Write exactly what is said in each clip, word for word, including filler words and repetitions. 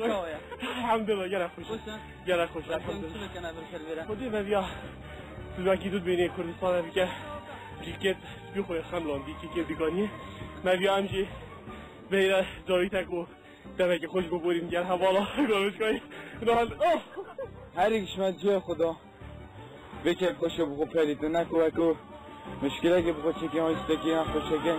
Çawa ye? Elhamdulillah, gelek xweş. Xweş e? Gelek xweş, elhamdulillah. Çi bikin ev rikir vêre? Xwedê me viya, tu wekî tu dibînî Kurdistan ev ke, kîket spî xwe xem landî, kîket biganî. Me viya em jî beyre cawîtek û devekî xweş biborîn, gel hevala, gavişkayî. Nahal, oh! Her yek ji me cihê xwe da. Vê kêfxweşê bi xwe perî tu, ne ku wek ku mişkilekê bi xwe çekê, an îstekê yan xwe çekê.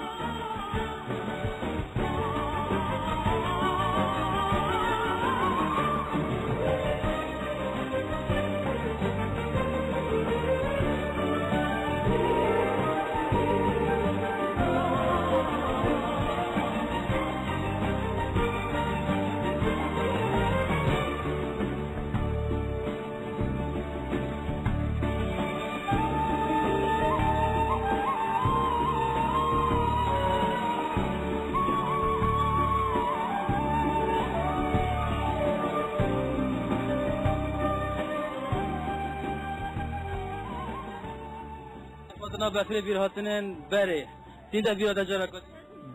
Hatina befrê bîr hatinên berê. Tîn de bîra te cara kut.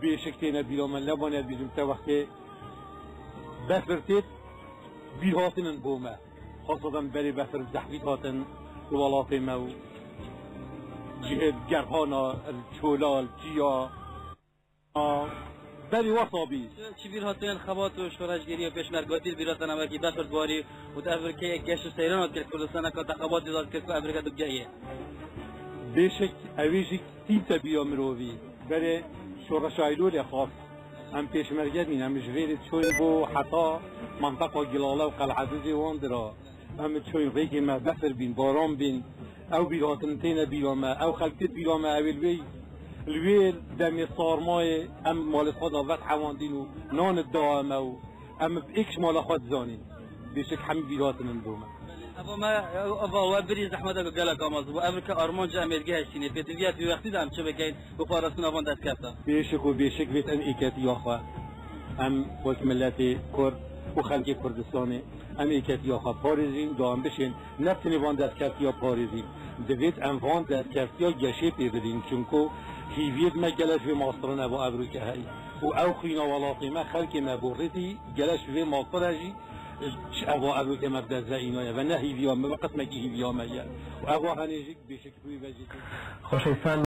Bêşik têne bîra me, lebane bîrim te wextê befir têt bîr hatinin bo me. Xasatan berê befir zehmît hatin li welatê me û cihê gerhana, li çola, li çiya. A, berî wexta bî. Çi, çi bîr hatinin xebat û şoreşgerî û pêşmergatî bîra te ne wekî befir barî û te ev rikê geş û seyran hat kir Kurdistan, ka te xebatê dat kir ku ev rike dibgehiyê? Bêşik, ew ê jî tîn te bîra mirovî. Berê şoreşa Eylûlê xas. Em pêşmerge bîn, em ji vêrê çûn bo heta menteqa Gilale û Qelhedizê wan dira. Em çûn rêkê me befir bîn, baran bîn. Ew bîr hatin têne bîra me. Ew xelkê bîra me, ew ê li wê, li wê demê sarmayê em malê xwe da vet hewandîn û nan da me û em bi êk ji mala xwe dizanîn. Bêşik hemî bîr hatinin bo me. Eva me, eva we birî zehmeta ku gelek amaz bû. Ev rike armanca em ê digehiştînê. Pêdiviya vî wextî de em çi bikeyn bo parastina van destkefta? Bêşik û bêşik vêt em êketiya xwe. Em wek miletê Kurd û xelkê Kurdistanê em êketiya xwe parêzîn, da em bişên ne tenê van destkeftiya parêzîn. Divêt em van destkeftiya geşê pê bidîn. Çunku hîviyê me gele ji vê mastirine bo ev rike heyî. Û ew xwîna welatê me, xelkê me bo rêtî gele ji vê mastire jî Ji eva evokê me bi dest ve înaye ve ne hîviya me ve qismekî hîviya me ye. Û eva henê jî bêşik wî ve jî. Xweşik sen